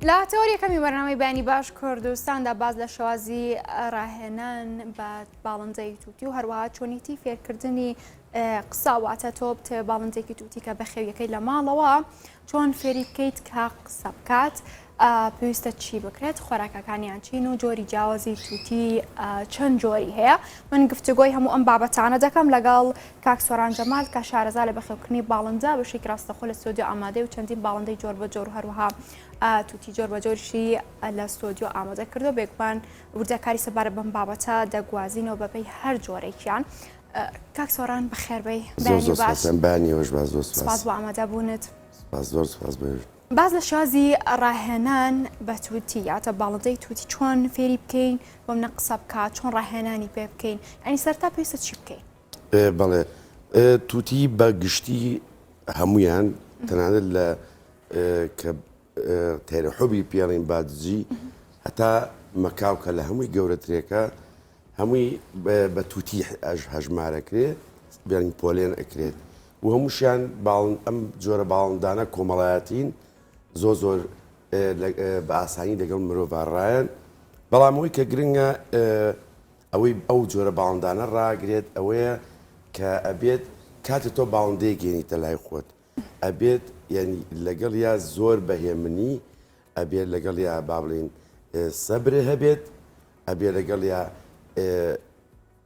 لە تەوەری یەکەمی بەرنامەی بەیانی باش کوردستاندا باس لە شێوازی ڕاهێنان بە باڵندەی توتی و هەروەها چۆنیتی فێرکردنی قسە واتە تۆ بتەوێ باڵندێکی توتی کە بەخێویەکەی لە ماڵەوە چۆن فێری بکەیت کە قسە بکات پێویستە چی بکرێت خۆراکەکانیان چین و جۆری جیاوازی توتی چەند جۆری هەیە من گفتوگۆی هەموو ئەم بابەتانە دەکەم لەگەڵ کاک سۆران جەمال کە شارەزا لە بەخێوکردنی باڵندە بەشێکی ڕاستەخۆ لە ستۆدیۆ ئامادەی و چەندین باڵندەی جۆر بە جۆر و هەروەها توتی جۆر بە جۆرشی لە ستۆدیۆ ئامادە کردو بێگومان وردەکاری سەبارەت بەم بابەتە دەگوازینەوە بەپێی هەر جۆرێکیان کاک سۆران بەخێربێی بەیانی باش. بەیانی باش زۆر سپاس بۆ ئامادەبوونت. سپاس زۆر سپاس بۆ باس لە شێوازی ڕاهێنان بە توتی یاتە باڵندەی توتی چۆن فێری بکەین بۆ منە قسە بکات چۆن ڕاهێنانی پێ بکەین ئەنی سەرتا پێویستە چی بکەین؟ بەڵێ توتی بە گشتی هەمویان تەنانەت لە کە تەیرەحوبی پێڵین بادجی هەتا مەکاو کە لە هەمووی گەورەترێکە هەمووی بە توتی هەژمارەکرێ بێن پۆلێن ئەکرێت و هەمووشیان ئەم جۆرە باڵندانە کۆمەڵایەتین زۆر زۆر بە ئاسانی لەگەڵ مرۆڤ ڕایەن بەڵام ئەوەی کە گرنگە ئەوەی ئەو جۆرە باڵندانە ڕاگرێت ئەوەیە کە ئەبێت کاتێ تۆ باڵندەیەک هێنیتە لای خۆت ئەبێت یعنی لەگەڵیا زۆر بەهێمنی ئەبێت لەگەڵیا با بڵێین سەبرێ هەبێت ئەبێ لەگەڵیا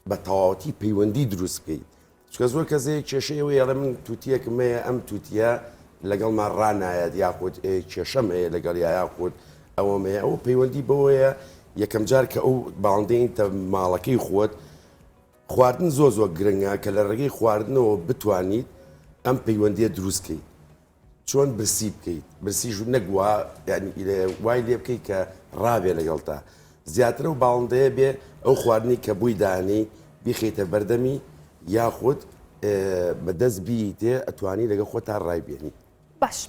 بە تەواوەتی پەیوەندی دروست بکەیت چونکە زۆر کەس هەیە کێشەی ئەوەیە ئەڵێ من تووتییەکم هەیە ئەم تووتییە لەگەڵمان ڕانایەت یاخود کێشەم هەیە لەگەڵیا یاخود ئەوەم هەیە ئەو پەیوەندی بەوەیە یەکەم جار کە ئەو باڵندەیتە ماڵەکەی خۆت خواردن زۆر زۆر گرنگە کە لە ڕێگەی خواردنەوە بتوانیت ئەم پەیوەندیە دروست کەیت چۆن برسی بکەیت برسیش نەک وا یعنی وای لێ بکەیت کە ڕابێ لەگەڵتا زیاتر ئەو باڵندەیە بێ ئەو خواردنی کە بووی دانێی بیخەیتە بەردەمی یاخود بە دەست بیتێ ئەتوانی لەگەڵ خۆتا ڕای بێنی. باش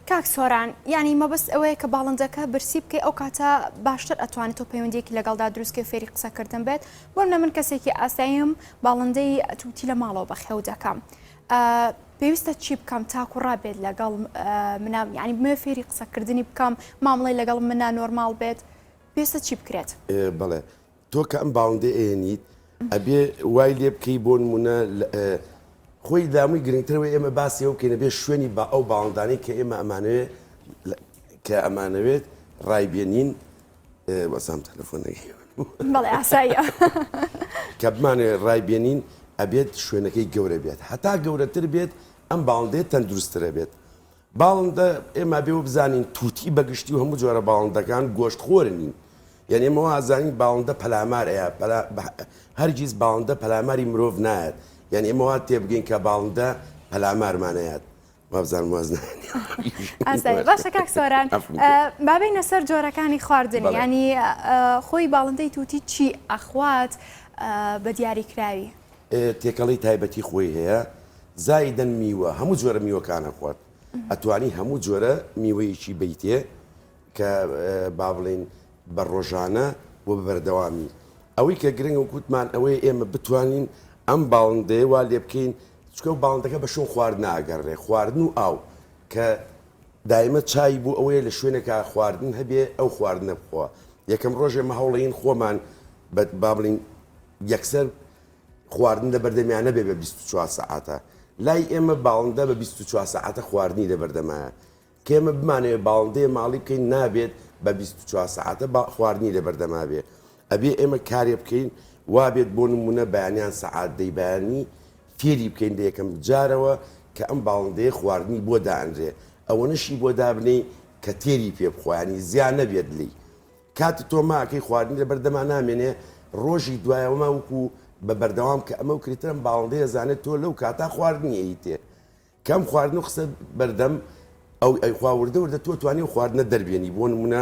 کاک سۆران یانی مەبەست ئەوەیە کە باڵندەکە برسی بکەی ئەو کاتە باشتر ئەتوانێت تۆ پەیوەندیەکی لەگەڵدا دروستکەی فێری قسەکردن بێت بۆ منە من کەسێکی ئاساییم باڵندەی توتی لە ماڵەوە بەخێو دەکەم پێویستە چی بکەم تاکو ڕابێت لەگەڵ منا یانی بمەوێ فێری قسەکردنی بکەم مامڵەی لەگەڵ منا نۆرماڵ بێت پێویستە چی بکرێت؟ بەڵێ تۆ کە ئەم باڵندەی ئەیەنیت ئەبێ وای لێ بکەی بۆ نمونە خۆی لامووی گرنگترەوە ئێمە باسی ئەو بکەین ئەبێ شوێنی با ئەو باڵندانەی کە ئێمە ئەمانەوێت کە ئەمانەوێت ڕایبێنین وەسام تەلەفۆنەکەی بەڵێ ئاساییە. کە بمانەوێت ڕایبێنین ئەبێت شوێنەکەی گەورە بێت هەتا گەورەتر بێت ئەم باڵندەیە تەندروستترە بێت باڵندە ئێمە بێ بزانین توتی بەگشتی و هەموو جۆرە باڵندەکان گۆشت خۆر نین یعنی ئێمە وازانین باڵندە پەلامار ئەیا هەرگیز باڵندە پەلاماری مرۆڤ نایەت یعنی ئێمە وا تێبگەین کە باڵندە پەلامارمانەیات وابزانم واز نایەنی. ئاسایی باشە کاک سۆران با بێینە سەر جۆرەکانی خواردن یانی خۆی باڵندەی توتی چی ئەخوات بە دیاریکراوی؟ تێکەڵی تایبەتی خۆی هەیە زایدەن میوە هەموو جۆرە میوەکان ئەخوات ئەتوانی هەموو جۆرە میوەیەکی بەیتێ کە با بڵێین بە ڕۆژانە و بە بەردەوامی. ئەوەی کە گرنگە وەک وتمان ئەوەیە ئێمە بتوانین ئەم باڵندەیە وا لێ بکەین چونکە ئەو باڵندەکە بە شوێن خواردنا ئەگەڕێ خواردن و ئاو کە دایمە چای بۆ ئەوەیە لە شوێنێکا خواردن هەبێ ئەو خواردنە بخوا یەکەم ڕۆژ ئێمە هەوڵەین خۆمان بە با بڵێین یەکسەر خواردن لە بەردەمیان نەبێ بە 24 سەعاتە لای ئێمە باڵندە بە 24 سەعاتە خواردنی لە بەردەمایە کە ئێمە بمانەوێت باڵندەیە ماڵی بکەین نابێت بە 24 سەعاتە با خواردنی لە بەردەما بێ ئەبێ ئێمە کارێ بکەین وابێت بۆ نمونە بەیانیان سەعات دەی بەیانی فێری بکەین لە یەکەم جارەوە کە ئەم باڵندەیە خواردنی بۆ دائەنرێ ئەوەنەشی بۆ دابنێی کە تێری پێ بخوا یانی زیا نەبێت لێی کاتی تۆ ماکەی خواردنی لە بەردەما نامێنێ ڕۆژی دوایەوەما وەکو بە بەردەوام کە ئەمە و کرێترم باڵندەیە زانێت تۆ لەو کاتا خواردنی ئەیتێ کەم خواردن و خستە بەردەم ئەو ئەیخوا وردە وردە تۆ توانی و خواردنە دەربێنی بۆ نمونە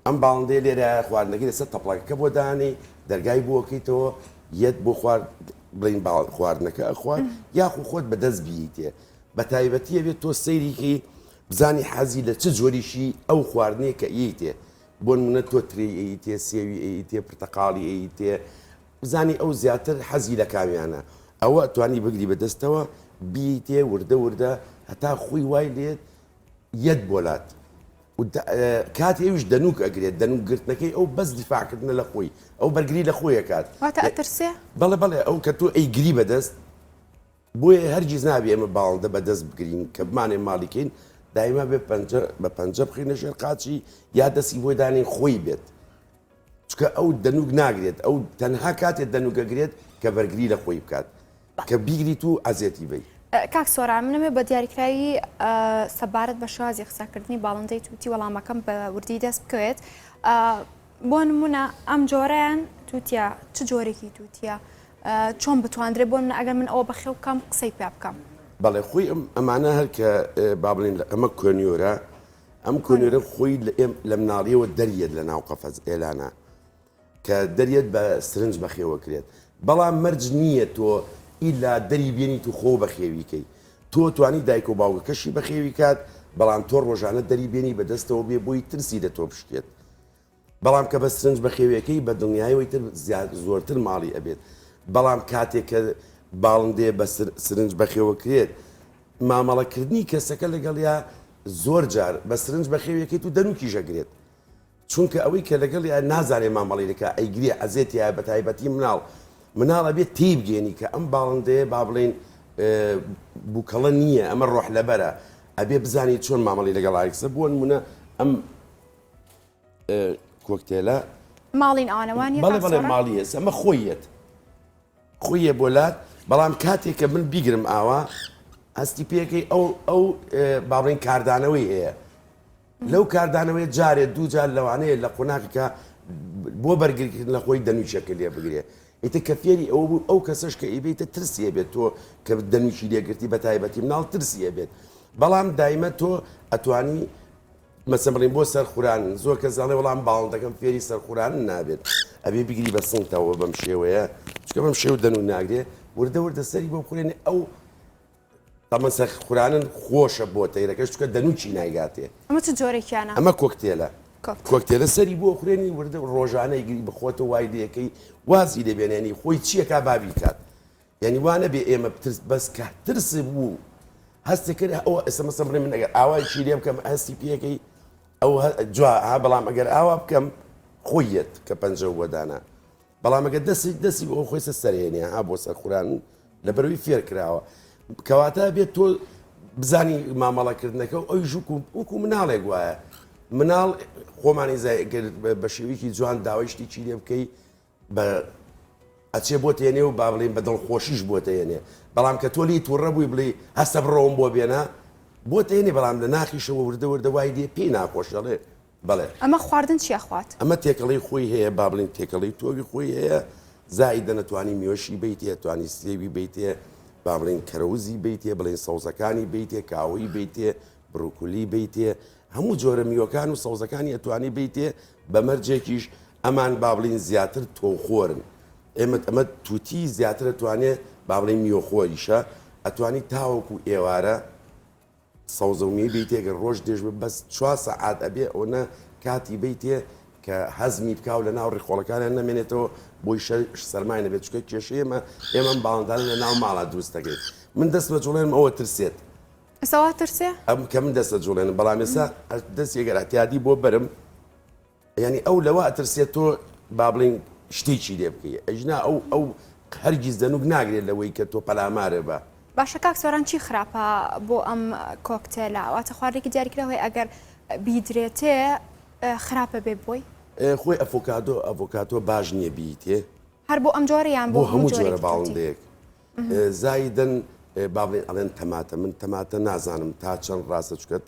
ئەم باڵندەیە لێرە خواردنەکەی لەسەر تەپڵەکەکە بۆ دانێی دەرگای بۆکەیتەوە یەت بۆ خوارد بڵین باڵ خواردنەکە ئەخوات یاخو خۆت بەدەست بیتێ بە تایبەتیە بێت تۆ سەیریکی بزانی حەزی لە چ جۆریشی ئەو خواردنەیە کە ئیتێ بۆ نمونە تۆ ترێی ئەیتێ سێوی ئەیتێ پرتەقاڵی ئەیتێ بزانی ئەو زیاتر حەزی لە کامیانە ئەوە ئەتوانی بگری بە دەستەوە بیتێ وردە وردە هەتا خوی وای لێت یەت بۆ لات. و کاتی ئەویش دەنووک ئەگرێت، دەنووک گرتنەکەی ئەو بەس دیفاعکردنە لە خۆی، ئەو بەرگری لە خۆی ئەکات. واتە ئەترسێ؟ بەڵێ بەڵێ، ئەو کە تۆ ئەیگری بەدەست، بۆیە هەرگیز نابێ ئێمە باڵندە بە دەست بگرین، کە بمانێ ماڵی کەین، دایما بێ پەنجە بە پەنجە بخەینە ژێر قاچی یا دەستی بۆی دانێین خۆی بێت. چونکە ئەو دەنووک ناگرێت، ئەو تەنها کاتێ دەنووک ئەگرێت کە بەرگری لە خۆی بکات. کە بیگریت و ئەزێتی بەی. کاک سۆران من ئەمەوێ بە دیاریکراوی سەبارەت بە شێوازی قسەکردنی باڵندەی توتی وەڵامەکەم بە وردی دەست بکەوێت بۆ نمونە ئەم جۆرەیان توتیە چ جۆرێکی توتیە چۆن بتواندرێ بۆ من ئەگەر من ئەوە بەخێو بکەم قسەی پێ بکەم بەڵێ خۆی ئەم ئەمانە هەر کە با بڵێن ئەمە conure ە ئەم conure ە خۆی لە مناڵیەوە دەریەت لە ناو قەفەز ئێلانە کە دەریەت بە سرنج بەخێوەکرێت بەڵام مەرج نییە تۆ ئیلا دەری بێنیت و خۆو بەخێوی کەی تۆ توانی دایک و باوکەکەشی بەخێوی کات بەڵام تۆ ڕۆژانە دەری بێنی بە دەستەوە بێ بۆی ترسی لە تۆ بشکێت بەڵام کە بە سرنج بەخێویەکەی بە دڵنیایەوەی تر زیاد زۆرتر ماڵی ئەبێت بەڵام کاتێک کە باڵندەیە بە سرنج بەخێوەکرێت مامەڵەکردنی کەسەکە لەگەڵیا زۆر جار بە سرنج بەخێویەکەیت و دەنوکیش ئەگرێت چونکە ئەوەی کە لەگەڵیا نازانێ مامەڵەی دەکا ئەیگرێ ئەزێتیایە بەتایبەتی مناڵ مناڵ ئەبێ تێی بگەێنی کە ئەم باڵندەیە با بڵێین بووکەڵە نییە ئەمە ڕۆح لەبەرە ئەبێ بزانی چۆن مامەڵی لەگەڵ ئایکسە بۆ نمونە ئەم کۆکتێلە ماڵین ئەوانەوانی بەڵێ بەڵێ ماڵیە ئەمە خۆیەت خۆیە بۆ لات بەڵام کاتێک کە من بیگرم ئاوا هەستی پێەکەی ئەو ئەو با بڵێن کاردانەوەی هەیە لەو کاردانەوەیە جارێ دووجار لەوانەیە لە قۆناغێکا بۆ بەرگریکردن لە خۆی دەنووکێکە لێ بگرێ. ئیتر کە فێری ئەوە بوو ئەو کەسەش کە ئەیبێتە ترسی ئەبێت تۆ کە دەنووکی لێگرتی بە تایبەتی مناڵ ترسی ئەبێت. بەڵام دایمە تۆ ئەتوانی مەسەن بڵێین بۆ سەرخوران زۆر کەس ئەڵێ وەڵام باڵندەکەم فێری سەرخوران نابێت ئەبێ بگری بە سنگتەوە بەم شێوەیە چونکە بەم شێوە دەنوو ناگرێ وردە وردە سەری بۆ بخورێنێ ئەو تەمەن سەر خورانن خۆشە بۆ تەیرەکەش چونکە دەنوکی نایگاتێ. ئەمە چ جۆرێکیانە؟ ئەمە cockatiel ە. cockatiel ە سەری بۆ خورێنی وردە ڕۆژانەی گری بخۆتە وای لەکەی وازی لێ بێنێنی خۆی چیەکا با بیکات یعنی وا نەبێ ئێمە بترس بەس کە ترس بوو هەستی کرد ئەوە ئێستا مەسەن بڵێ من ئەگەر ئاوایکی لێ بکەم هەستی پێەکەی ئەو جوا ها بەڵام ئەگەر ئاوا بکەم خۆی یەت کە پەنجە بۆ دانا بەڵام ئەگەر دەستی دەستی بۆ خۆی سەر سەرێنێ ها بۆ سەرخوران لەبەرەوەی فێر کراوە کەواتە بێت تۆ بزانی مامەڵەکردنەکە و ئەوی ژوک وەکو مناڵێک وایە مناڵ خۆمانی بە شێوەیەکی جوان داوای شتێکی لێ بکەی بە ئەچێ بۆ تێنێ و با بڵێن بە دڵخۆشیش بۆ تێنێ بەڵام کە تۆ لی تووڕە بووی بڵێ هەستە بڕۆم بۆ بێنە بۆ تێنێ بەڵام لە ناخیشەوە وردە وردە وای لێ پێی ناخۆشەڵێ بەڵێ. ئەمە خواردن چی ئەخوات؟ ئەمە تێکەڵەی خۆی هەیە با بڵێین تێکەڵەی تۆوی خۆی هەیە زائیدەن ئەتوانی میوەشی بەیتێ ئەتوانی سێوی بەیتێ با بڵێین کەرەوزی بەیتێ بڵێین سەوزەکانی بەیتێ کاوەی بەیتێ بروکولی بەیتێ هەموو جۆرە میوەکان و سەوزەکانی ئەتوانی بەیتێ بە مەرجێکیش ئەمان با بڵێین زیاتر تۆوخۆرن ئێمە ئەمە توتی زیاتر ئەتوانێ با بڵێین میوەخۆریشە ئەتوانی تاوەکو ئێوارە سەوزە و میوەی بەیتێ گەر ڕۆژ درێژ بێ بەس چوار سەعات ئەبێ ئەوەنە کاتی بەیتێ کە هەزمی بکا و لە ناو ڕیخۆڵەکانیان نەمێنێتەوە بۆی شەش سەرمای نەبێت چونکە کێشەی ئێمە ئێمە ئەم باڵندانە لە ناو ماڵا دروست دەکەین من دەست بەجوڵێنم ئەوە ترسێت ئێستا وا ترسێ؟ ئەم کە من دەست ئەجوڵێنم بەڵام ئێستا دەستی ئەگەر ئەعتیادی بۆ بەرم یانی ئەو لەوە ئەترسێت تۆ با بڵێین شتێکی لێ بکەی ئەژنا ئەو ئەو هەرگیز دەنوک ناگرێت لەوەی کە تۆ پەلامارێ بە. باشە کاک سۆران چی خراپە بۆ ئەم کۆکتێلە واتە خواردنێکی دیاریکراو هەیە ئەگەر بیدرێتێ خراپە بێ بۆی؟ خۆی ئەفۆکادۆ ئەڤۆکاتۆ باش نییە بیتێ. هەر بۆ ئەم جۆرە یان بۆ هەموو جۆرە باڵندەیەک زایدن با بڵێن ئەڵێن تەماتە من تەماتە نازانم تا چەند ڕاستە چکەت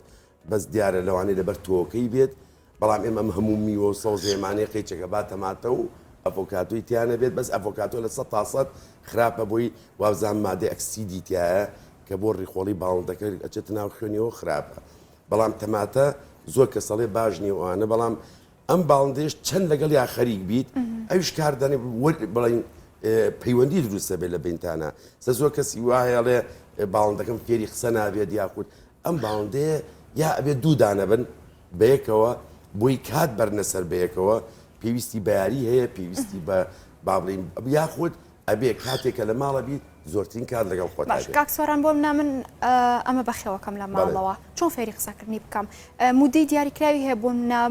بەس دیارە لەوانەیە لەبەر تۆکەی بێت بەڵام ئێمە ئەم هەموو میوە و سەوزەیەمانەی قەیچەکە با تەماتە و ئەڤۆکاتۆی تیا نەبێت بەس ئەڤۆکاتۆ لە سەد تا سەد خراپە بۆی وابزانم مادەی ئەکسیدی تیایە کە بۆ ڕیخۆڵی باڵندەکە ئەچێتە ناو خوێنیەوە خراپە بەڵام تەماتە زۆر کەس ئەڵێ باش نییە و ئەوانە بەڵام ئەم باڵندەیەش چەند لەگەڵیا خەریک بیت ئەویش کاردانێ بڵین پەیوەندی دروستە بێت لە بینتانە سە زۆر کەسی وا هەیە ئەڵێ باڵندەکەم فێری قسە نابێت یاخود ئەم باڵندەیە یا ئەبێت دوو دانە بن بەیەکەوە بۆی کات بەرنە سەر بەیەکەوە پێویستی بە یاری هەیە پێویستی بە با بڵێین یاخود ئەبێ کاتێک کە لە ماڵە بیت زۆرترین کات لەگەڵ خۆتا باش بێت. کاک سۆران بۆ منە من ئەمە بەخێوەکەم لە ماڵەوە چۆن فێری قسەکردنی بکەم مودەی دیاریکراوی هەیە بۆ منە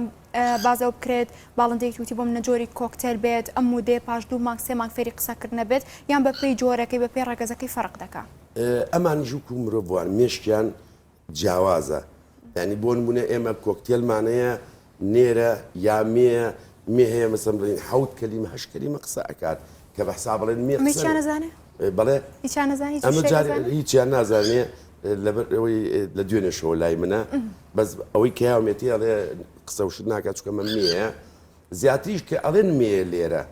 باز ئەو بکرێت باڵندەی توتی بۆ منە جۆری کۆکتێل بێت ئەم مودەیە پاش دوو مانگ سێ مانگ فێری قسەکردنە بێت یان بە پێی جۆرەکەی بە پێی ڕەگەزەکەی فەرق دەکا؟ ئەمانیش وەکو مرۆڤ وان مێشکیان جیاوازە یانی بۆ نمونە ئێمە کۆکتێلمان هەیە نێرە یا مێیە مێ هەیە مەسەن بڵێین حەوت کەلیمە هەشت کەلیمە قسە ئەکات کە بە حساب بڵێن مێ قسە هیچیان نەزانێ بەڵێ هیچیان نەزانێ هیچ ئەمە شتێک جار نەزانێ هیچیان نازانێ لەبەر ئەوەی لە دوێنێشەوە لای منە بەس ئەوەی کە یاومێتی ئەڵێ قسە و شت ناکات چونکە ئەمە مێیە زیاتریش کە ئەڵێن مێیە لێرە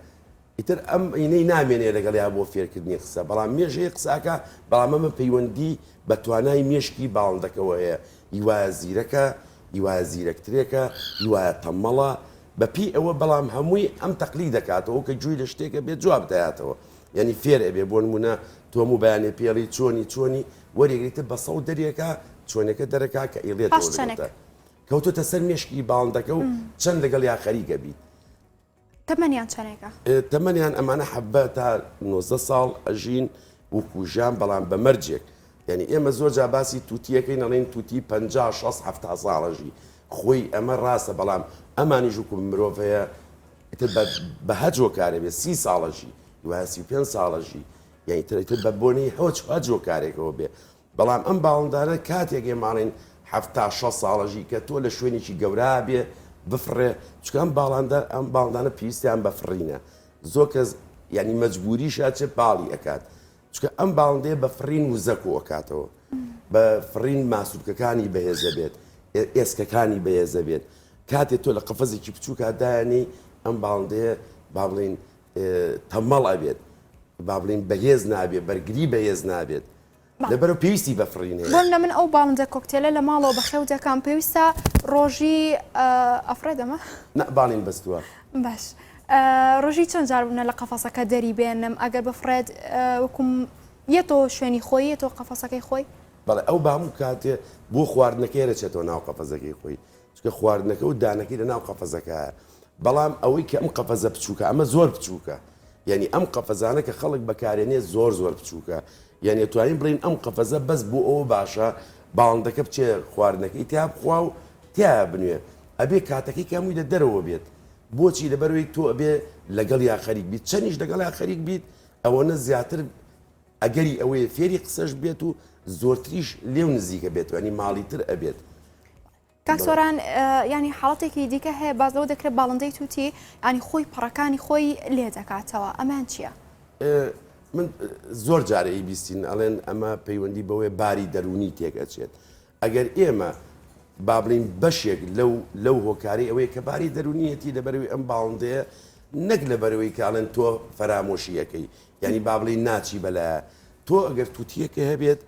ئیتر ئەم ینەی نامێنێ لەگەڵیا بۆ فێرکردنی قسە، بەڵام مێش هەیە قسە ئەکا، بەڵام ئەمە پەیوەندی بە توانای مێشکی باڵندەکەوە هەیە، ی وایە زیرەکە، ی وایە زیرەکترێکە، ی وایە تەممەڵە، بە پێی ئەوە، بەڵام هەمووی ئەم تەقلید دەکاتەوە کە گوێی لە شتێکە بێت جواب دەیاتەوە، یانی فێر ئەبێ، بۆ نموونە تۆ هەموو بەیانێ پێی ئەڵێی چۆنی چۆنی، وەریەگریتر بە سەوت دەریەکا، چۆنەکە دەرەکا کە پاش ئەیڵێتەوە چەنێک؟ لەگەڵتا. کەوتۆتە سەر مێشکی باڵندەکە و چەند لەگەڵیا خەریک ئەبیت. تەمەنیان چەنێکە؟ تەمەنیان ئەمانە حەبە تا 19 ساڵ ئەژین وکو ژیان بەڵام بە مەرجێک یعنی ئێمە زۆر جا باسی توتیەکەی نەڵێن توتی 50 60 70 ساڵەژی خۆی ئەمە ڕاستە بەڵام ئەمانیش وکو مرۆڤ هەیە ئیتر بە هەج هۆکارێ بێ سی ساڵەژی وایە 35 ساڵەژی یعنی تر ئیتر بە بۆنەی هەوچ هەج هۆکارێکەوە بێ بەڵام ئەم باڵندانە کاتێک ئێمە ئەڵێین 70 60 ساڵەژی کە تۆ لە شوێنێکی گەورا بێ بفڕێ چونکە ئەم باڵاندە ئەم باڵندانە پێویستیان بە فڕینە زۆر کەس یعنی مەجبوریشە چ باڵی ئەکات چونکە ئەم باڵندەیە بە فڕین وزە کۆ ئەکاتەوە بە فڕین ماسولکەکانی بەهێزە بێت ئێسکەکانی بەهێزە بێت کاتێ تۆ لە قەفەزێکی بچووکا دایانی ئەم باڵندەیە با بڵین تەمەڵ ئەبێت با بڵین بەهێز نابێت بەرگری بەهێز نابێت لەبەرئەو پێویستی بە فڕین هەیە. بۆنمونە من ئەو باڵندە کۆکتێلە لە ماڵەوە بەخێو دەکەم پێویستە ڕۆژی ئەفڕێ دەمە؟ نا باڵیم بەستووە. باش ڕۆژی چەند جار بوونە لە قەفەسەکە دەری بێنم ئەگەر بفڕێت وەکوم یەتەوە شوێنی خۆی یەتەوە قەفەسەکەی خۆی؟ بەڵێ ئەو بە هەموو کاتێ بۆ خواردنەکەی دەچێتەوە ناو قەفەزەکەی خۆی چونکە خواردنەکە و دانەکەی لە ناو قەفەزەکایە بەڵام ئەوەی کە ئەم قەفەزە بچووکە ئەمە زۆر بچووکە یعنی ئەم قەفەزانە کە خەڵک بەکارێنێ زۆر زۆر بچووکە یعنی توانین بڵین ئەم قەفەزە بەس بۆ ئەوە باشە باڵندەکە بچێ خواردنەکەی تیا بخوا و تیا بنوێ ئەبێ کاتەکەی کەمووی لە دەرەوە بێت بۆچی لەبەرەوەی تۆ ئەبێ لەگەڵ یا خەریک بیت چەنیش لەگەڵ یا خەریک بیت ئەوەنە زیاتر ئەگەری ئەوەیە فێری قسەش بێت و زۆرتریش لێو نزیکە بێت ینی ماڵیتر ئەبێت. کاک سۆران یانی حاڵەتێکی دیکە هەیە باس لەوە دەکرێت باڵندەی توتی ینی خۆی پەڕەکانی خۆی لێ دەکاتەوە ئەمان چییە؟ من زۆر جارە ئی بیستین ئەڵێن ئەمە پەیوەندی بەوەیە باری دەروونی تێک ئەچێت ئەگەر ئێمە با بڵین بەشێک لەو لەو هۆکاری ئەوەیە کە باری دەرونیەتی لەبەرەوەی ئەم باڵندەیە نەک لەبەرەوەی کە ئەڵێن تۆ فەرامۆشیەکەی یانی با بڵێین ناچی بەلایە تۆ ئەگەر توتیەکە هەبێت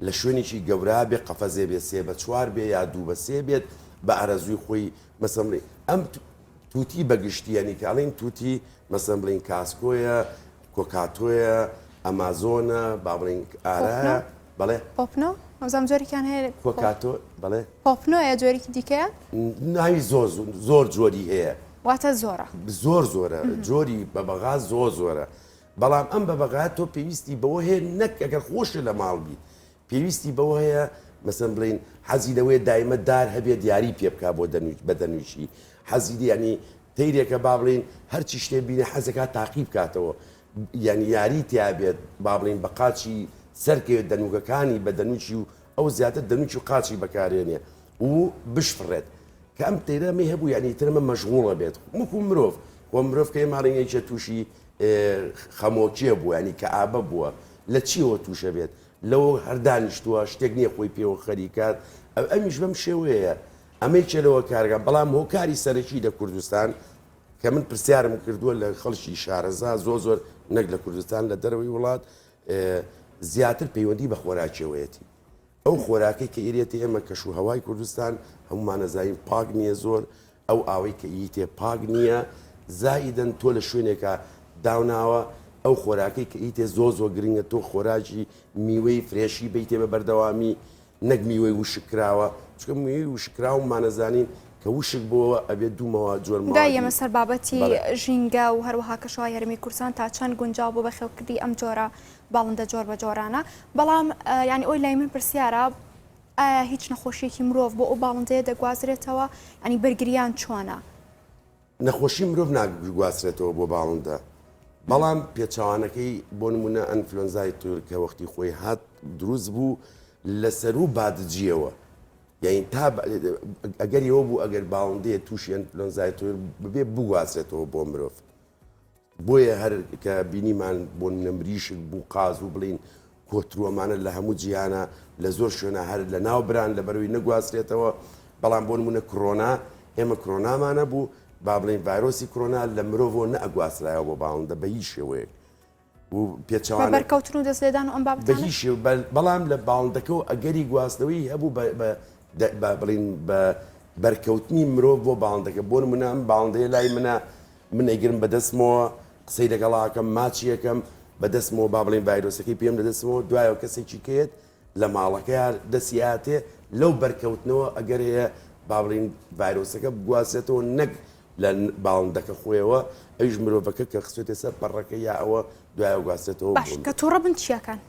لە شوێنێکی گەورا بێ قەفەزێ بێ سێ بە چوار بێ یا دوو بە سێ بێت بە ئارەزووی خۆی مەسەن بڵێ ئەم توتی بە گشتی یانی کە ئەڵێن توتی مەسەن بڵێین کاسکۆیە کۆکاتۆیە ئەمازۆنە با بڵێین ئارایە بەڵێ پۆپنۆ ئەوزام جۆرێکیان هەیە کۆکاتۆ بەڵێ پۆپنۆیە جۆرێکی دیکەیە ناوی زۆر زۆر جۆری هەیە واتە زۆرە. زۆر زۆرە جۆری بەبەغا زۆر زۆرە بەڵام ئەم بەبەغایە تۆ پێویستی بەوە هەیە نەک ئەگەر خۆشە لە ماڵ بیت پێویستی بەوە هەیە مەسەن بڵین حەزی لەوەیە دایمە دار هەبێت یاری پێ بکا بۆ دەنووی بە دەنوویشی حەزی ینی تەیرێکە با بڵین هەرچی شتێ بینێ حەزەکات تاقی بکاتەوە یعنی یاری تیا بێت با بڵین بە قاچی سەرکەوێت دەنووکەکانی بە دەنووکی و ئەو زیاتر دەنووکی و قاچی بەکارێنێ و بشفڕێت کە ئەم تەیرە ئەمەی هەبوو یعنی تر ئەمە مەشغوڵە بێت وەکو مرۆڤ خۆ مرۆڤ کە ئێمە ئەڵێین یەکێ تووشی خەمۆکیە بووە یعنی کەئابە بووە لە چیەوە تووشە بێت لەوە هەر دانیشتووە شتێک نییە خۆی پێوە خەریکات ئەمیش بەم شێوەیە ئەمەی چێ لەوە کارگە بەڵام هۆکاری سەرەکی لە کوردستان کە من پرسیارم کردووە لە خەڵکی شارەزا زۆر زۆر نەک لە کوردستان لە دەرەوەی وڵات زیاتر پەیوەندی بە خۆراکیەوەیەتی ئەو خۆراکەی کە ئیرێتێ ئێمە کەش و هەوای کوردستان هەموومان ئەزانین پاک نییە زۆر ئەو ئاوەی کە ئیتێ پاک نییە زائیدەن تۆ لە شوێنێکا داوناوە ئەو خۆراکەی کە ئیتێ زۆر زۆر گرنگە تۆ خۆراکی میوەی fresh ی بیتێ بە بەردەوامی نەک میوەی وشک کراوە چونکە میوەی وشک کراومانەزانین. کە وشک بۆوە ئەبێت دوومەوە جۆر دای مەوادی ئێمە سەر بابەتی بەڵێ. ژینگە و هەروەها کەشوهەوای هەرێمی کوردستان تا چەند گونجاو بۆ بەخێوکردنی ئەم جۆرە باڵندە جۆر بە جۆرانە بەڵام یانی ئەوی لای من پرسیارە ئایا هیچ نەخۆشیەکی مرۆڤ بۆ ئەو باڵندەیە دەگوازرێتەوە یانی بەرگریان چۆنە؟ نەخۆشی مرۆڤ ناگواسرێتەوە بۆ باڵندە بەڵام پێچەوانەکەی بۆ نمونە ئەنفلۆنزای طیور کە وەختی خۆی هات دروست بوو لە سەروو بادجیەوە یانی تا ئەگەری ئەوە بوو ئەگەر باڵندەیە تووشی ئەنفلۆنزای طیور ببێ بگوازرێتەوە بۆ مرۆڤ بۆیە هەر کە بینیمان بۆ نمونە مریشک بوو قاز و بڵین کۆتروەمانە لە هەموو جیهانە لە زۆر شوێنە هەر لە ناو بران لە بەروی نەگواسترێتەوە بەڵام بۆ نمونە کرۆنا ئێمە کرۆنامانە بوو با بڵین ڤایرۆسی کرۆنا لە مرۆڤەوە نەئەگواسترایەوە بۆ باڵندە بە هیچ شێوەیەک و پێچەوانە بە بەرکەوتن و دەست لێدان و ئەم بابەتانە بە هیچ شێوە بەڵام لە باڵندەکەوە ئەگەری گواستنەوەی هەبوو بە بە بە بڵین بە بەرکەوتنی مرۆڤ بۆ باڵندەکە بۆ نمونە ئەم باڵندەیە لای منە من ئەیگرم بە دەستمەوە قسەی لەگەڵا ئەکەم ماچی ئەکەم بە دەستمەوە با بڵێین ڤایرۆسەکەی پێم لە دەستمەوە دوایەوە کەسێکی کەیەت لە ماڵەکەیا دەستی ئاتێ لەو بەرکەوتنەوە ئەگەر هەیە با بڵێین ڤایرۆسەکە بگوازێتەوە نەک لە باڵندەکە خۆیەوە ئەویش مرۆڤەکە کە خستێتە سەر پەڕەکە یا ئەوە دوایەوە گواستێتەوە باش کە تووڕە بن چیەکەن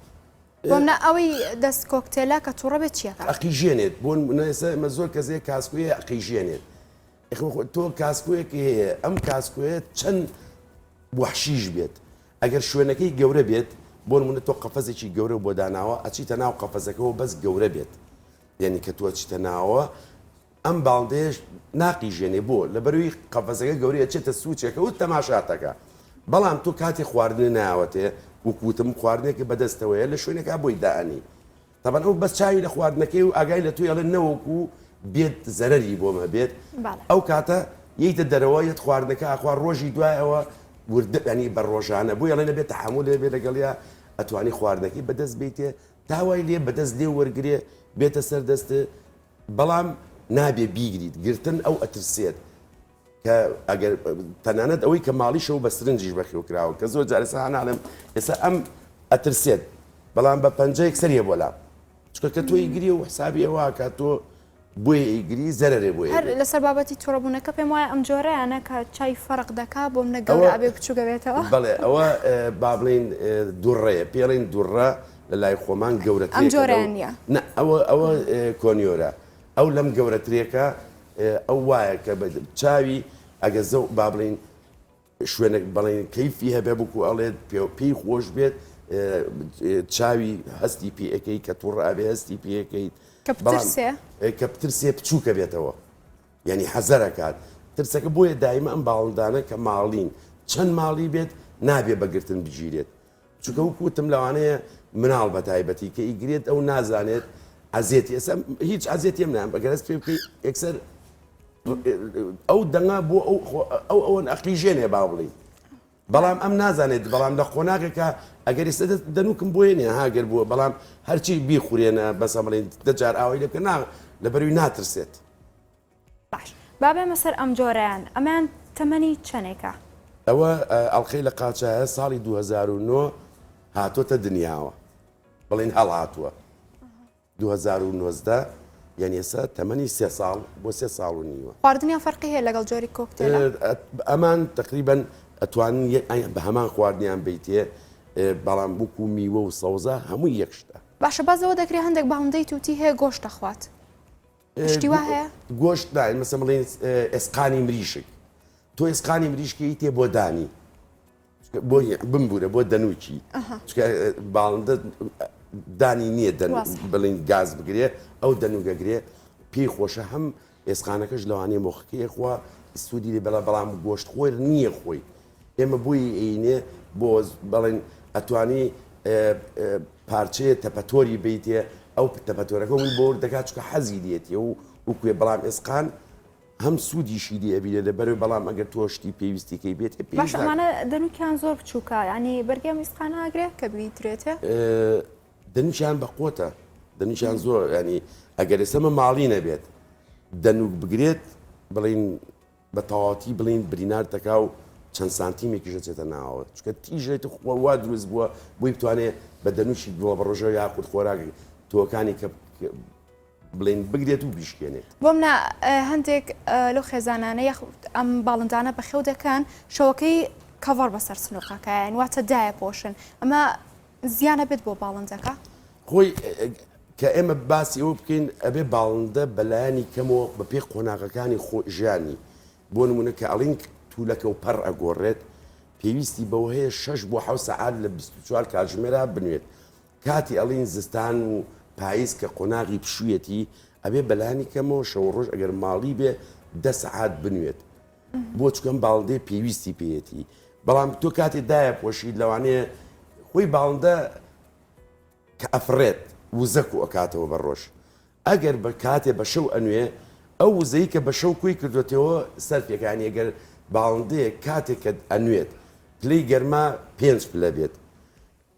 بۆ منە ئەوەی دەست کۆکتێلە کە تووڕە بێت چیەکە ئەقیژێنێت بۆ نمونە ئێستا ئێمە زۆر کەس هەیە کاسکۆیە ئەقیژێنێت تۆ کاسکۆیەکی هەیە ئەم کاسکۆیە چەند وەحشیش بێت ئەگەر شوێنەکەی گەورە بێت بۆ نمونە تۆ قەفەزێکی گەورە بۆ داناوە ئەچیتە ناو قەفەزەکەەوە بەس گەورە بێت یعنی کە تۆ چیتە ناوە ئەم باڵندەیەش ناقیژێنێ بۆ لەبەروی قەفەزەکە گەورەیە چێتە سوچێکە و تەماشاتەکە بەڵام تۆ کاتی خواردنە ناوەتێ وەکوتم خواردنێکی بەدەستەوەیە لە شوێنێکا بۆی دائەنی تەبعەن ئەو بەس چاوی لە خواردنەکەی و ئاگای لە تۆی ئەڵێ نەوەکو بێت زەرەری بۆم هەبێت ئەو کاتە یەیتە دەرەوە یەت خواردنەکە ئەخوا ڕۆژی دوایەوە وردە ینی بە ڕۆژانە بۆی ئەڵێ نەبێت تەحەمول لێ بێ لەگەڵیا ئەتوانی خواردنەکەی بەدەست بیتێ تا وای لێ بەدەست لێ وەرگێ بێتە سەر دەست بەڵام نابێ بیگریت گرتن ئەو ئەترسێت کە ئەگەر تەنانەت ئەوەی کە ماڵیشەوە بە سرنجیش بەخێو کراوە کە زۆر جار ئێستا هەناڵێم ئێستا ئەم ئەترسێت بەڵام بە پەنجەیەک سەریە بۆ لام چونکە کە تۆ ئیگری و حسابی ئەوە کە تۆ بۆیە ئیگری زەرەرێ بۆیە هەر لەسەر بابەتی توڕەبوونەکە پێم وایە ئەم جۆرەیانە کە چای فەرق دەکا بۆ منە گەورە ئەبێ بچووک ئەبێتەوە. بەڵێ ئەوە با بڵێین دوڕەیە پێڵین دوڕە لە لای خۆمان گەورەترێکە ئەم جۆرەیان نییە نا ئەوە ئەوە کۆنیۆرە ئەو لەم گەورەترێکە ئەو وایە کە بە چاوی ئەگە زەو با بڵین شوێنێک بڵین کەیفی هەبێ بکو ئەڵێت پێی خۆش بێت چاوی هەستی پێەکەی کە تووڕ ئەبێ هەستی پێەکەیت کە بترسێ کە بترسێ بچووکە بێتەوە یعنی حەزەرەکات ترسەکە بۆیە دایمە ئەم باڵندانە کە ماڵین چەند ماڵی بێت نابێ بەگرتن بگیرێت چونکە وەکو وتم لەوانەیە مناڵ بە تایبەتی کە ئیگرێت ئەو نازانێت ئەزێتی ئێستا هیچ ئەزێتیم نام بەگەر هەست پێ بکەی یەکسەر ئەو دەنگە بۆ ئەو ئەو ئەوەن ئەقیژێنێ با بڵی بەڵام ئەم نازانێت بەڵام لە قۆناغێکە ئەگەر ئێستا دەنوکم بۆیە نیە هاگەر بووە بەڵام هەرچی بیخورێنە بەسە بڵین دەجار ئاوای لێ بکە نا لەبەروی ناترسێت باش با بێمە سەر ئەم جۆرەیان ئەمەیان تەمەنی چەنێکە؟ ئەوە ئەڵقەی لە قاچایە ساڵی 2009 هاتۆتە دنیاوە بڵین هەڵهاتووە 2019 یعنی ئێستا تەمەنی سێ ساڵ بۆ سێ ساڵ و نیوە. خواردنیان فەرقی هەیە لەگەڵ جۆری کۆکتێلە؟ ئەمان تقریبا ئەتوانن بە هەمان خواردنیان بیتێ بەڵام وەکو میوە و سەوزە هەمووی یەک شتە. باشە باس لەوە دەکرێت هەندێک باڵندەی توتی هەیە گۆشت دەخوات شتی وا هەیە؟ گۆشت نا مەسە بڵێن ئێسقانی مریشک تۆ ئێسقانی مریشکی تێ بۆ دانی بۆ بمبوورە بۆ دەنوکی باڵندە دانی نییە دەن بڵین گاز بگرێ ئەو دەنوگەگرێ پێی خۆشە هەم ئێسقانەکەش لەوانەیە مۆخەکەی خوا سوودی لێ بەڵا بەڵام گۆشت خۆر نییە خۆی ئێمە بۆی ئەینێ بۆ بەڵێن ئەتوانی پارچەیە تەپەتۆری بیتێ ئەو تەپەتۆرەکە وی بۆ دەکات چکە حەزی لێتێ و وکوێ بەڵام ئێسقان هەم سوودیشی لێ ئەبینێ لەبەر بەڵام ئەگەر تۆ شتی پێویستیکەی بێت باش ئەمانە دەنوکیان زۆر بچووکە ینی بەرگەم ئیسقان ناگرێ کە بیدرێتێ دەنوکیان بە قوتە دەنوکیان زۆر ینی ئەگەر ئێستا ماڵی نەبێت دەنوک بگرێت بڵین بە تەواوەتی بڵێین برینار دەکا و چەند سانتیمێکیش دەچێتە ناوەوە چونکە تیژێت خۆ وا دروست بووە بۆی بتوانێ بە دەنووکی گوڵە بە ڕۆژە یاخود خۆراک تۆکانی کە. بڵێن بگرێت و بیشکێنێت. بۆمنە هەندێک لەو خێزانانە یاخود ئەم باڵندانە بەخێو دەکەن شەوەکەی کەڤەر بەسەر سنوقەکەیان واتە دایە پۆشن ئەمە زیانە بێت بۆ باڵندەکە؟ خۆی کە ئێمە باسی ئەوە بکەین ئەبێ باڵندە بەلایەنی کەمەوە بەپێی قۆناغەکانی خۆ ژیانی بۆ نمونە کە ئەڵین تولەکە و پەڕ ئەگۆڕێت پێویستی بەوە هەیە شەش بۆ حەوت سەعات لە 24 کاتژمێرا بنوێت کاتی ئەڵین زستان و پایز کە قۆناغی پشوویەتی ئەبێ بەلانی کەمەوە شەو ڕۆژ ئەگەر ماڵی بێ دە سەعات بنوێت بۆ چونکە ئەم باڵندەیە پێویستی پێیەتی بەڵام تۆ کاتێ دایە پۆشیت لەوانەیە خۆی باڵندە کە ئەفڕێت وزە کو ئەکاتەوە بە ڕۆژ ئەگەر بە کاتێ بە شەو ئەنوێ ئەو وزەی کە بە شەو کۆی کردوێتەوە سەرفێکانی ئەگەر باڵندەیەک کاتێک کە ئەنوێت پلەی گەرما پێنج پلە بێت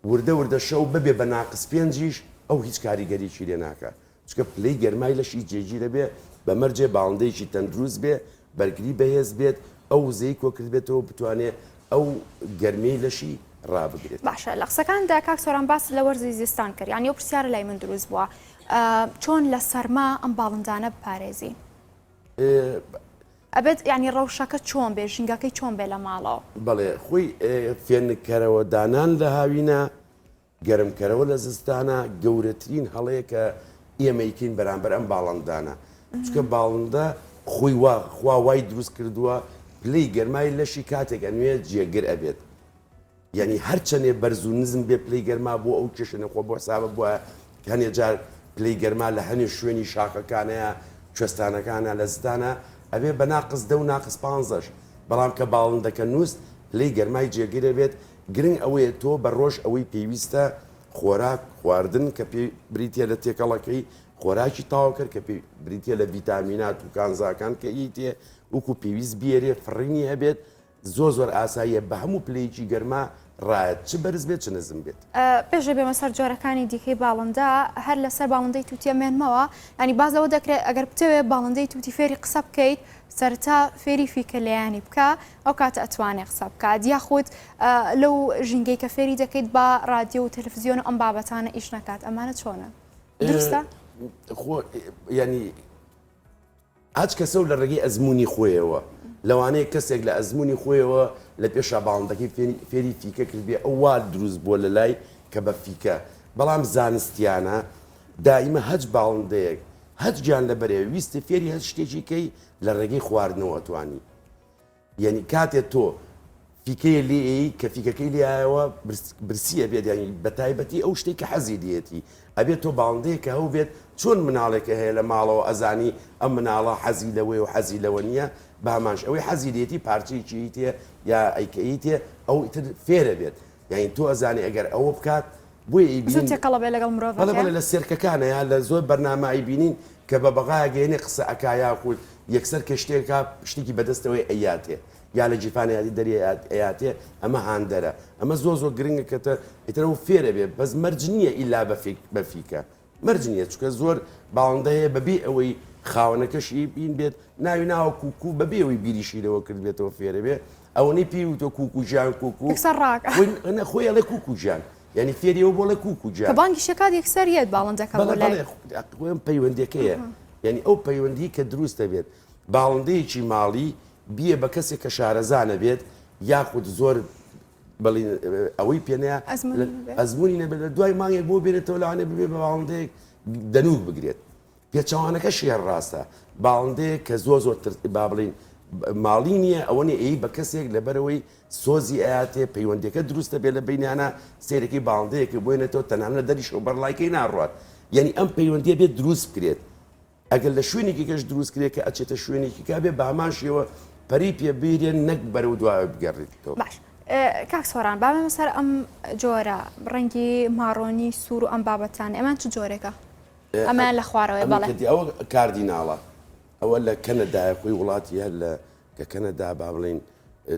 وردە وردە شەو ببێ بە ناقس پێنجیش ئەو هیچ کاریگەریی لێ ناکا چونکە پلەی گەرمای لەشی جێگیر ئەبێ بە مەرجێ باڵندەیەکی تەندروست بێ بەرگری بەهێز بێت ئەو وزەی کۆکردبێتەوە بتوانێ ئەو گەرمیەی لەشی ڕابگرێت. باشە لە قسەکاندا کاک سۆران باست لە وەرزی زستان کرد یانی ئەو پرسیارە لای من دروست بووە چۆن لە سەرما ئەم باڵندانە بپارێزین؟ ئەبێت یانی ڕەوشەکە چۆن بێ ژینگەکەی چۆن بێ لە ماڵەوە؟ بەڵێ خۆی فێنککەرەوە دانان لە هاوینە گەرمکەرەوە لە زستانە گەورەترین هەڵەیە کە ئێمە ئەیکەین بەرامبەر ئەم باڵندانە چونکە باڵندە خۆی وا خوا وای دروست کردووە پلەی گەرمای لەشی کاتێک ئەنوێ جێگر ئەبێت یانی هەر چەنێ بەرز و نزم بێ پلەی گەرما بۆ ئەو کێشە نەخۆ بۆ حسابە بووە هەنێ جار پلەی گەرما لە هەنێ شوێنی شاخەکانەیە کوێستانەکانە لە زستانە ئەبێ بە ناقس دە و ناقس پانزەش بەڵام کە باڵندەکە نووست پلەی گەرمای جێگر ئەبێت گرنگ ئەوەیە تۆ بە ڕۆژ ئەوەی پێویستە خۆراک خواردن کە پێ بریتە لە تێکەڵەکەی خۆراکی تەواوکەر کە پێ بریتە لە ڤیتامینات و کانزاکان کە ئیتێ وەکو پێویست بیێرێ فڕینی هەبێت زۆر زۆر ئاساییە بە هەموو پلەیەکی گەرما ڕایەت چ بەرز بێت چ نزم بێت. پێش بێمە سەر جۆرەکانی دیکەی باڵندە هەر لەسەر باڵندەی توتی ئەمێنمەوە ینی باز لەوە دەکرێت ئەگەر بتەوێت باڵندەی توتی فێری قسە بکەیت سەرتا فێری فیکە لێیانی بکە ئەو کاتە ئەتوانێ قسە بکات یاخود لەو ژینگەی کە فێری دەکەیت با رادیۆ و تەلەفزیۆن و ئەم بابەتانە ئیش نەکات ئەمانە چۆنە دروستە؟ خۆ ینی هەچ کەسە و لە ڕێگەی ئەزموونی خۆیەوە، لەوانەیە کەسێک لە ئەزموونی خۆیەوە لە پێشا باڵندەکەی فێری فیکە کردبێ ئەو وا دروست بووە لە لای کە بە فیکە، بەڵام زانستیانە دائیمە هەچ باڵندەیەک هەچ گیانلەبەرێ ویستی فێری هەچ شتێکی کەی لە ڕێگەی خواردنەوە ئەتوانی. یانی کاتێ تۆ فیکەیە لێ ئەیی کە فیکەکەی لێیایەوە برسی ئەبێت یانی بە تایبەتی ئەو شتێک کە حەزی لێتی ئەبێت تۆ باڵندەیە کە هەو بێت چۆن مناڵێکە هەیە لە ماڵەوە ئەزانی ئەم مناڵە حەزی لەوەیە و حەزی لەوە نییە بامانش ئەوەی حەزی لێتی پارچەیەکی ئیتێ یا ئەیکەیتێ ئەو ئیتر فێرە بێت یانی تۆ ئەزانی ئەگەر ئەوە بکات بۆیە ئەیبینین زوو تێکەڵە بێ لەگەڵ مرۆڤەکە. بەڵێ بەڵێ لە سێرکەکانە یا لە زۆر بەرنامە ئەیبینین کە بەبەغایەک ئەیەنێ قسە ئەکا یاخود یەکسەر کە شتێکا شتێکی بەدەستەوەی ئەیاتێ یا لە گیرفانە یادی دەری ئەیاتێ ئەمە هاندەرە ئەمە زۆر زۆر گرنگە کە تە ئیتر ئەو فێرە بێ بەس مەرج نییە ئیلا بە فیک بە فیکە مەرج نییە چونکە زۆر باڵندە هەیە بەبێ ئەوەی خاوەنەکەشی بین بێت ناوی ناوە کوکو بەبێ ئەوەی بیریشی لەوە کردبێتەوە فێرە بێ ئەوەنەی پێی وتوە کوکو گیان کوکو یەکسەر ڕاکە خۆی خۆی ئەڵێ کوکو گیان یعنی فێری ئەو بۆڵێ کوکو گیان کە بانگی شەکات یەکسەر یەت باڵندەکە بەڵێ بەڵێ خۆم پەیوەندیەکەیە یعنی ئەو پەیوەندی کە دروست دەبێت باڵندەیەکی ماڵی بیە بە کەسێک کە شارەزانە بێت یاخود زۆر بەڵی ئەوەی پێنەیە ئەزمموی نەبێت لە دوای مانگێک بۆ بێنێتەوە لەوانێ ببێ بە باڵندەیەک دەنوک بگرێت پێچەوانەکەشی هەر ڕاستە باڵندەیەک کە زۆر زۆر با بڵین ماڵی نییە ئەوە نیە ئەی بە کەسێک لەبەرەوەی سۆزی ئەیاتێ پەیوەندەکە دروستە بێ لە بینیانە سیرەکەی باڵندەیەکە بۆێنێتەوە تەنانە دەریشەوە بەرڵایکەی ناڕات یعنی ئەم پەیوەندیە بێت دروست بکرێت ئەگەر لە شوێنێکی کەش دروست کرێ کە ئەچێتە شوێنێکی کا بێ بە هەمان شێوە پەری پێ بیرێن نەک بەرەو دواوە بگەڕێتەوە. باش کاک سۆران با بێمە سەر ئەم جۆرە ڕەنگی ماڕۆنی سوور و ئەم بابەتانە ئەمان چ جۆرێکە؟ ئەمەیان لە خوارەوەیە بەڵێ. ئەوە کاردیناڵە ئەوە لە کەنەدایە خۆی وڵاتی هەر لە کە کەنەدا با بڵین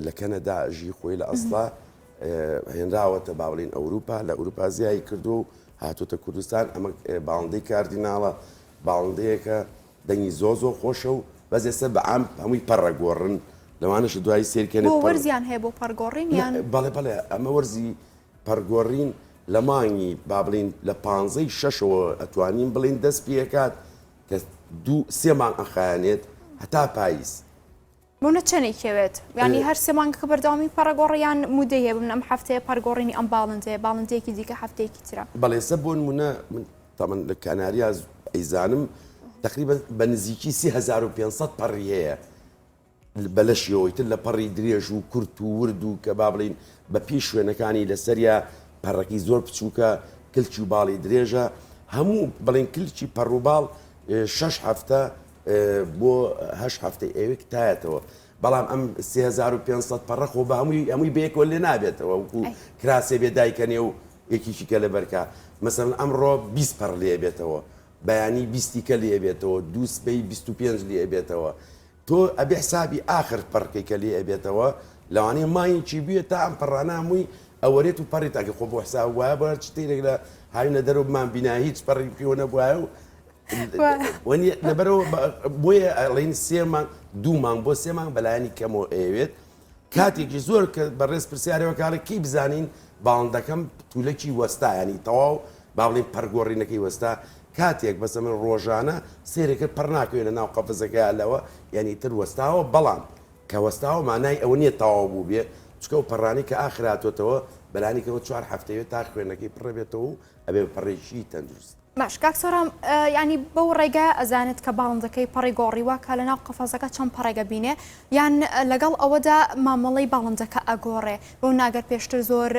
لە کەنەدا ئەژی خۆی لە ئەسڵا هێنراوەتە با بڵین ئەوروپا لە ئەوروپا زیای کردو و هاتوتە کوردستان ئەمە باڵندەی کاردیناڵە باڵندەیەکە دەنگی زۆ زۆر خۆشە و بەس ئێستا بە عام هەمووی پەڕە گۆڕن لەوانەش دوایی سێرکەنێ بۆ وەرزیان هەیە بۆ پەڕگۆڕین یان بەڵێ بەڵێ ئەمە وەرزی پەڕگۆڕین لە مانگی با بڵین لە پانزەی شەشەوە ئەتوانین بڵین دەست پێکات. کە دوو سێ مانگ ئەخایەنێت هەتا پاییز. بۆنە چەنێک ئەوێت؟ یانی هەر سێ مانگەکە بەردەوامی پەڕەگۆڕە یان مودەی هەیە بمن ئەم هەفتەیە پەڕگۆڕینی ئەم باڵندەیە باڵندەیەکی دیکە هەفتەیەکی ترە؟ بەڵێ ئێستا بۆ نمونە من تەمەن لە کاناریا ئەیزانم تقریبا بە نزیکی 3500 پەڕی هەیە بە لەشیەوەی تر لە پەڕی درێژ و کورت و ورد و کە با بڵین بە پێی شوێنەکانی لەسەریا پەڕەکەی زۆر بچووکە کلکی و باڵی درێژە هەموو بڵین کلکی پەڕ و باڵ شەش هەفتە بۆ هەشت هەفتەی ئەوێک تایەتەوە بەڵام ئەم 3500 پەڕە خۆ بە هەمووی هەمووی بەیەکەوە لێ نابێتەوە وەکو کراسێ بێ دایکەنێ و یەکیکی کە لەبەرکە مەسەلەن ئەمڕۆ 20 پەڕ لێ بێتەوە بەیانی 20 کە لێ بێتەوە دوو سبەی 25 لێ بێتەوە تۆ ئەبێ حسابی ئاخر پەڕکەی کە لێ ئەبێتەوە لەوانەیە مانگێکی بوێت تا ئەم پەڕانە هەمووی ئەوەرێت و پەڕی تاکە خۆ بۆ حساب وایە بۆ هەر شتێک لە هاوینە دەرەوە بمان بینا هیچ پەڕی پێوە نەبوایە و وەنیە لەبەرەوە بۆیە ئەڵێن سێ مانگ دوو مانگ بۆ سێ مانگ بەلایەنی کەمەوە ئەیەوێت کاتێکی زۆر کە بەڕێز پرسیارەوە کاڵێ کەی بزانین باڵندەکەم تولەکی وەستا ینی تەواو با بڵێین پەڕگۆڕینەکەی وەستا کاتێک بەسە من ڕۆژانە سێرێکرد پەڕ ناکەوێت لە ناو قەفزەکە لەوە یعنی تر وەستاوە بەڵام کە وەستاوە مانای ئەوە نییە تەواو بوو بێ چکە و پەڕانی کە ئاخراتۆتەوە بەلانی کەمەوە چوار هەفتەیە تا خوێنەکەی پڕە بێتەوە و ئەبێ پەڕێکی تەندروست. باش کاک سۆران یانی بەو ڕێگایە ئەزانێت کە باڵندەکەی پەڕی گۆڕیوە کە لەناو قەفەزەکە چەند پەڕێک ئەبینێ یان لەگەڵ ئەوەدا مامەڵەی باڵندەکە ئەگۆڕێ بەو ناگەر پێشتر زۆر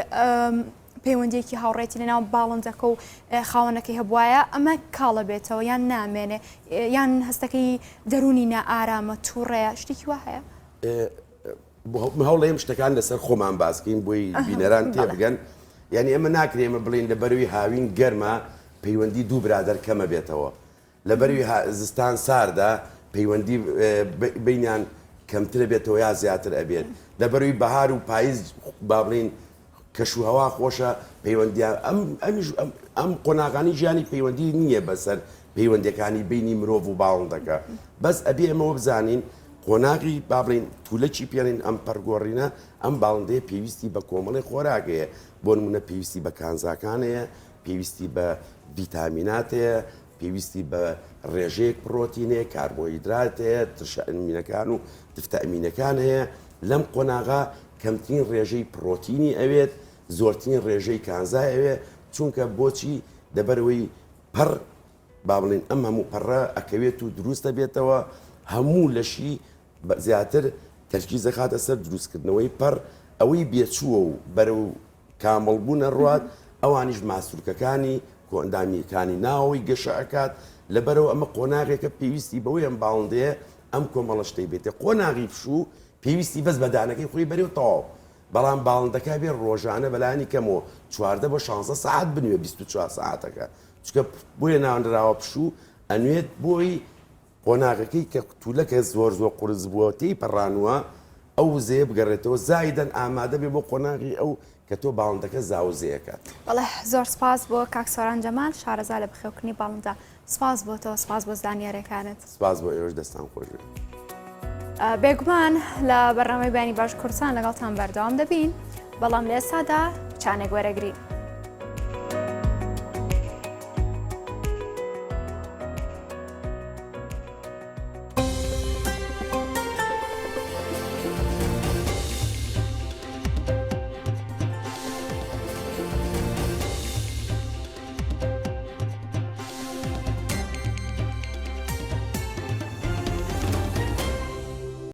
پەیوەندیەکی هاوڕێتی لەناو باڵندەکە و خاوەنەکەی هەبواە ئەمە کاڵە بێتەوە یان نامێنێ یان هەستەکەی دەرونی نائارامە تووڕەیە شتێکی وا هەیە؟ هەوڵێم شتەکان لەسەر خۆمان باسکەین بۆی بینەران تێبگەن یعنی ئێمە ناکرێ ئێمە بڵێین لە بەروی هاوین گەرمە پەیوەندی دوو برادەر کەمە بێتەوە لە بەروی زستان ساردە پەیوەندی بینیان کەمترە بێتەوە یا زیاتر ئەبێت لە بەروی بەهار و پاییز با بڵین کەش و هەوا خۆشە پەیوەندیان ئەم ئەمیش ئەم قۆناغانی ژیانی پەیوەندی نییە بەسەر پەیوەندەکانی بینی مرۆڤ و باڵندەکە بەس ئەبێ ئێمەوە بزانین قۆناغی با بڵین تولەکی پێڵین ئەم پەرگۆڕینە ئەم باڵندەیە پێویستی بە کۆمەڵی خۆراک هەیە بۆ نمونە پێویستی بە کانزاکان هەیە پێویستی بە ڤیتامینات هەیە پێویستی بە ڕێژەیەک پڕۆتین هەیە کاربۆهیدرات هەیە ترشە ئەمینەکان و تفتە ئەمینەکان هەیە لەم قۆناغا کەمترین ڕێژەی پڕۆتینی ئەوێت زۆرترین ڕێژەی کانزای ئەوێ چونکە بۆچی دەبەرەوەی پەڕ با بڵێین ئەم هەموو پەڕە ئەکەوێت و دروست دەبێتەوە هەموو لەشی زیاتر تەرکیز دەخاتە سەر دروستکردنەوەی پەڕ ئەوەی بێچووە و بەرەو کامڵبوون ئەڕوات ئەوانیش ماسولکەکانی کۆئەندامیەکانی ناوەوەی گەشە ئەکات لەبەرەوە ئەمە قۆناغێکە پێویستی بەوەی ئەم باڵندەیە ئەم کۆمەڵە شتەی بێتێ قۆناغی پشوو پێویستی بەس بە دانەکەی خۆی بەرێ و تەواو بەڵام باڵندەکە بێ ڕۆژانە بەلانی کەمەوە 14 بۆ 16 سەعات بنوێ 24 سەعاتەکە چونکە بۆیە ناونراوە پشوو ئەنوێت بۆی قۆناغەکەی کە تولەکە زۆر زۆر قورس بووە تێی پەڕانووە ئەو وزەیە بگەڕێتەوە زایدەن ئامادە بێ بۆ قۆناغی ئەو کە تۆ باڵندەکە زاوزێ ئەکات. بەڵێ زۆر سپاس بۆ کاک سۆران جەمال شارەزا لە بەخێوکردنی باڵندە سپاس بۆ تۆ سپاس بۆ زانیاریەکانت. سپاس بۆ ئێوەش دەستان خۆش بێت. بێگومان لە بەرنامەی بەیانی باش کوردستان لەگەڵتان بەردەوام دەبین بەڵام لە ئێستادا چانێک وەرەگرین.